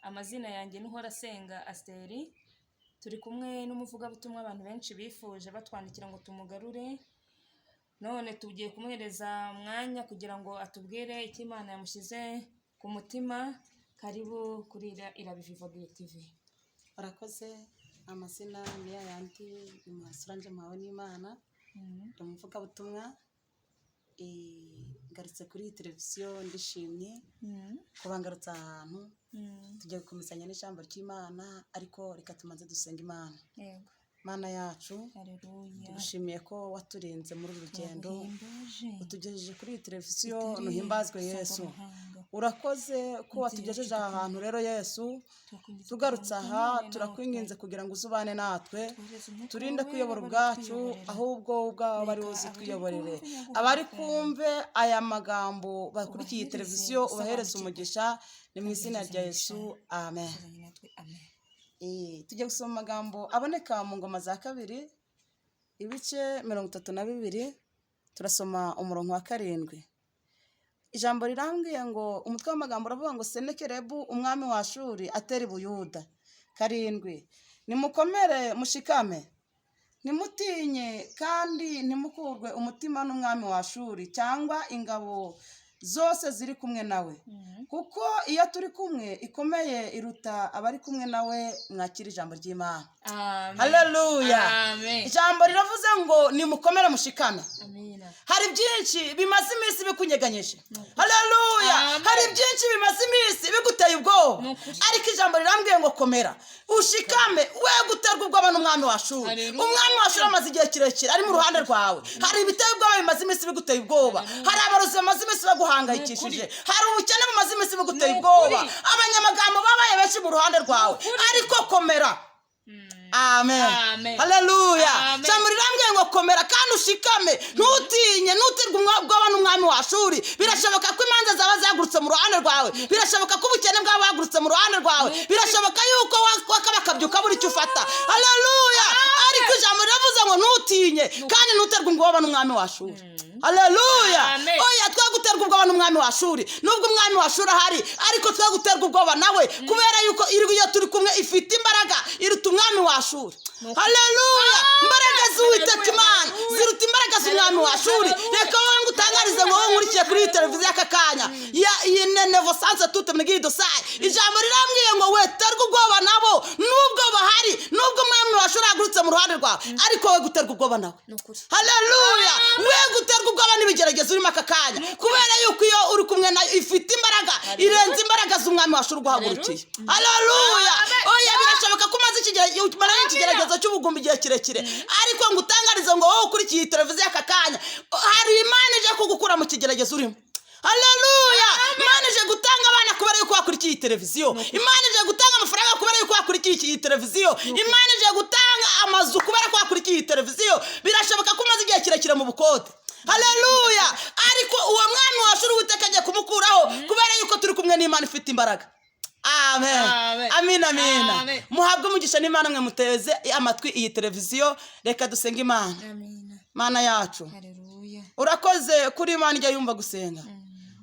Amazina yanjye ni Uhorasenga Asiteri. Turi kumwe n'umuvugabutumwa abantu benshi bifuje batwandikira ngo tumugarure, none tugiye kumuhereza umwanya kugira ngo atubwire icyo Imana yamushyize ku mutima. Karibu kuri Irabiviva TV. Urakoze. Amazina ni yayandi, ni Muhasuranje Muhawe n'Imana, ndi umuvugabutumwa. Ngarutse kuri iyi televiziyo, ndishimye kuba ngarutse ahantu. Tugiye gukomezanya n'ijambo ry'Imana, ariko reka tubanze dusenga Imana. Yego. Mana yacu, Haleluya. tugushimiye ko waturinze muri uru rugendo, Turaguhimbaje. utugejeje kuri iyi televiziyo, nuhimbazwe Yesu. Mpuzamahanga. Urakoze ko watugejeje aha hantu rero Yesu. Turakwinginze Tugarutse kugira ngo aha, ukomere turakwinginze kugira ngo uzubane natwe, natwe. Twohereze umwuka turinde wawe kuyobora wera ubwacu, utwiyoborera. ahubwo wowe ubwawe ari Reka wowe abari uzitwiyoborere. kumve nyaguhumeka. Abari kumve aya magambo bakurikiye iyi Ubahereze televiziyo, ubahereze gusobanukirwa. umugisha. Ni mu izina rya Yesu, amen. Tuzanye natwe, amen. Tujya gusoma amagambo aboneka mu Ngoma za Kabiri, ibice 32, turasoma umurongo wa 7. Ijambo rirambwiye ngo, umutwe w'amagambo uravuga ngo: "Senekerebu umwami wa Ashuri atera i Buyuda." 7: "Nimukomere mushikame, ntimutinye kandi ntimukurwe umutima n'umwami wa Ashuri cyangwa ingabo zose ziri kumwe nawe, kuko iyo turi kumwe ikomeye iruta abari kumwe nawe." Mwakira ijambo ry'Imana. Amen. Haleluya. Amen. Ijambo riravuze ngo nimukomere mushikame. Amina. Hari byinshi bimaze iminsi bikunyeganyije, haleluya. Amen. Hari byinshi bimaze iminsi biguteye ubwoba, Ni ukuri. ariko ijambo rirambwiye ngo komera ushikame, we guterwa ubwoba n'umwami wa Ashuri. Haleluya. Umwami wa Ashuri amaze igihe kirekire ari mu ruhande rwawe. Hari ibiteye ubwoba bimaze iminsi biguteye ubwoba, hari abarozi bamaze iminsi baguhangayikishije, hari ubukene bumaze iminsi biguteye Ni ubwoba, ukuri. abanyamagambo babaye benshi mu ruhande rwawe, ariko komera. Amen. Amen. Haleluya. Amen. Ijambo rirambwiye ngo komera kandi ushikame, ntutinye, ntuterwe ubwoba n'umwami wa Ashuri. Birashoboka ko imanza zaba zahagurutse mu ruhande rwawe, birashoboka ko ubukene bwaba buhagurutse mu ruhande rwawe, birashoboka yuko wakabakabyuka buri icyo ufata, haleluya, ariko ijambo riravuze ngo ntutinye kandi ntuterwe ubwoba n'umwami wa Ashuri, haleluya. Amen. Oya, twe guterwa ubwoba n'umwami wa Ashuri. Nubwo umwami wa Ashuri ahari, ariko twe guterwa ubwoba nawe, kubera yuko iyo turi kumwe ifite imbaraga iruta umwami wa Ashuri, haleluya. Imbaraga z'Uwiteka Imana ziruta imbaraga z'umwami wa Ashuri. Reka wowe ngo utangarize ngo wowe nkurikiye kuri iyi televiziyo aka kanya ya iyi nenevo sanse tute mwigidosayi, ijambo rirambwiye ngo weterwe ubwoba nabo. Nubwo bahari, nubwo umwami wa Ashuri ahagurutse mu ruhande rwawe, ariko we guterwa ubwoba nawe. Ni ukuri. Haleluya. We guterwa ubwoba n'ibigeragezo urimo aka kanya, kubera yuko iyo uri kumwe nayo ifite imbaraga irenze imbaraga z'umwami wa Ashuri uguhagurukiye, haleluya. Oya, birashoboka ko umaze umaranye ikigeragezo cy'ubugumba igihe kirekire, ariko ngo utangarize ngo wowe ukurikiye iyi televiziyo aka kanya, hari Imana ije kugukura mu kigeragezo urimo, haleluya. Imana ije gutanga abana kubera yuko wakurikiye iyi televiziyo. Imana ije gutanga amafaranga kubera yuko wakurikiye iyi televiziyo. Imana ije gutanga amazu kubera ko wakurikiye iyi televiziyo. Birashoboka ko umaze igihe kirekire mu bukode, haleluya, ariko uwo mwami wa Ashuri Uwiteka agiye kumukuraho, kubera yuko turi kumwe n'Imana ifite imbaraga. Amen. Amen. Amina, amina. Amen. Muhabwe umugisha n'Imana mwe muteze amatwi iyi televiziyo. Reka dusenge Imana. Amina. Mana yacu, Haleluya. urakoze kuri Imana ijya yumva gusenga,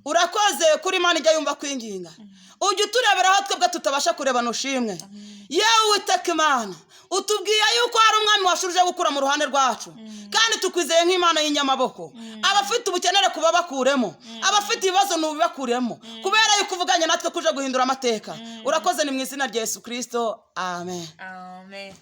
urakoze kuri Imana ijya yumva kwinginga. Ujya uturebera aho twebwe tutabasha kureba, nushimwe. Yewe Uwiteka Imana, utubwiye yuko hari umwami wa Ashuri uje gukura mu ruhande rwacu, kandi tukwizeye nk'Imana y'inyamaboko. Abafite ubukenere kuba bakuremo, abafite ibibazo nubibakuremo, kubera yuko uvuganye natwe ko uje guhindura amateka. Urakoze, ni mu izina rya Yesu Kirisito, amen. Amen.